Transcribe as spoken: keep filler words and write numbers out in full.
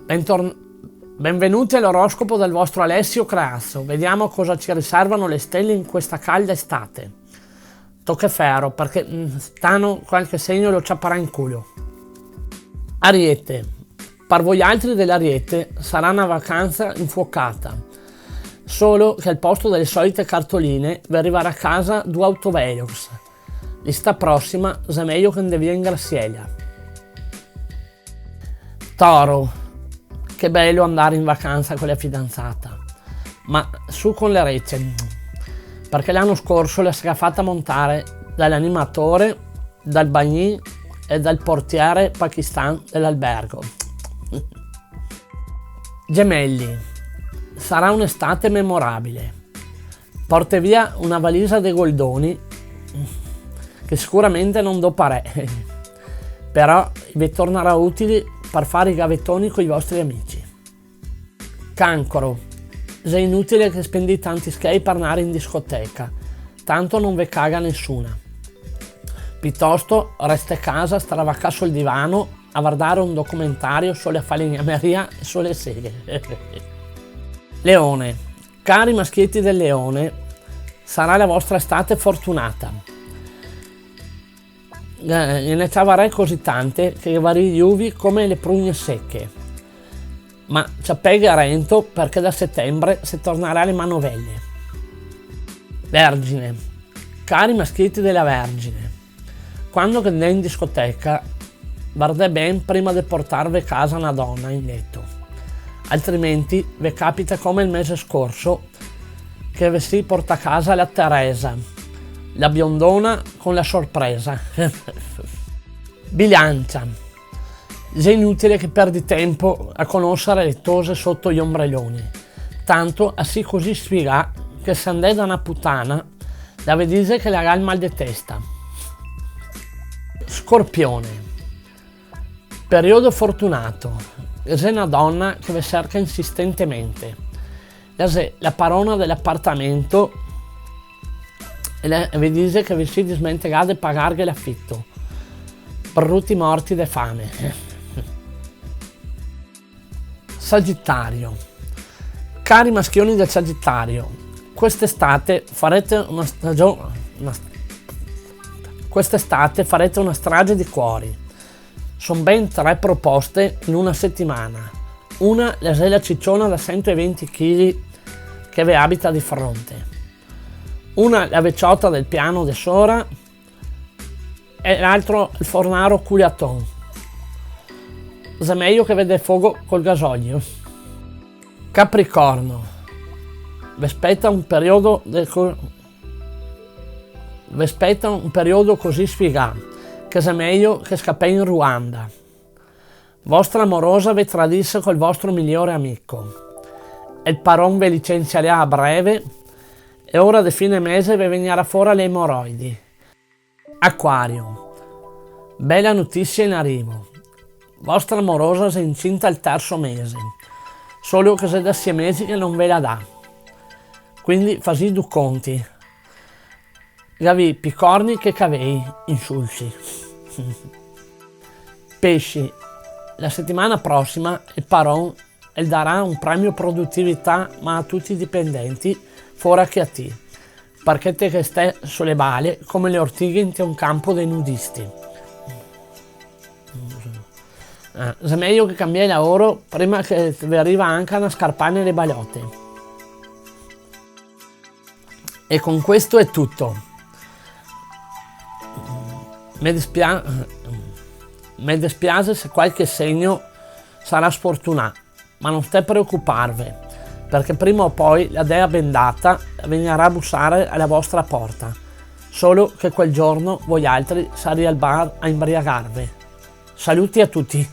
Bentorn-, benvenuti all'oroscopo del vostro Alessio Creazzo. Vediamo cosa ci riservano le stelle in questa calda estate. Toca fero, parché, mm, stano qualche segno lo ciaparà in culo. Ariete. Par voialtri de l'Ariete sarà na vacansa infuocata, solo che al posto dele solite cartoline ve rivarà a casa du autovelox. L'istà prosima xe mejo che ndè via in Graciela. Toro, che belo andare in vacansa co la fidanzata, ma su co le rece, parché l'ano scorso la se ga fata montare da l'animatore, dal bagnin e dal portiere pakistan de l'albergo. Gemelli, sarà un'estate memorabile. Portè via una valisa de goldoni, che sicuramente no doparè, però ve tornarà utili par fare i gavetoni coi vostri amici. Cancro, xe inutile che spendì tanti schei par andare in discoteca, tanto no ve caga nesuna. Pitosto restè casa, stravacà sul divano a vardare un documentario su la falegnameria e su le seghe. Leone, cari maschieti del Leone, sarà la vostra estate fortunata. Eh, ghe ne ciavarè cusì tante che varì i uvi come le prugne seche. Ma ciapeghe a rento, parché da setembre se tornarà a le manovele. Vergine. Cari maschieti de la Vergine, quando che ndè in discoteca, vardè ben prima de portarve casa na dona in leto. Altrimenti ve capita come el mese scorso, che ve si portà casa la Teresa, la biondona con la sorpresa. Bilancia. Xe inutile che perdi tempo a conosare le tose soto i ombreloni. Tanto a si cusì sfigà che se andè da na putana, la ve dixe che la ga el mal de testa. Scorpione. Periodo fortunato. Xe na dona che ve serca insistentemente. La xe la parona de l'apartamento e la, e ve dixe che ve si dismentegà de pagarghe l'afito. Bruti morti de fame. Sagitario. Cari maschioni del Sagitario, quest'estate farete una stagio-, una st-, quest'estate farete una strage di cuori. Son ben tre proposte in una setimana. Una la xe la ciciona da sento e venti chili che ve abita di fronte. Una la veciota del piano de sora e l'altro el fornaro culiaton. Xe mejo che ve dè fogo col gasolio. Capricorno. Ve speta un periodo de co-, ve speta un periodo cusì sfigà che xe mejo che scapè in Ruanda. Vostra morosa ve tradise col vostro migliore amico. El paron ve licensiarà a breve e ora de fine mese ve vegnarà fora le emoroidi. Acuario. Bela notisia in arivo. Vostra morosa xe incinta al terso mese, solo che xe da sie mesi che no ve la dà. Quindi fasì du conti. Gavì pi corni che cavei, insulsi. Pesci. La setimana prosima el paron el darà un premio produtività, ma a tuti i dipendenti, fora che a ti, parché te ghe stè su le bale come le ortighe inte un campo de nudisti. Eh, xe mejo che cambiè laoro prima che ve riva anca na scarpà ne le balote. E con questo è tutto. Me dispia-, me dispiaxe se qualche segno sarà sfortunà, ma no stè preocuparve, parché prima o poi la dea bendata vegnarà a busare a la vostra porta, solo che quel giorno voialtri sarì al bar a imbriagarve. Saluti a tuti.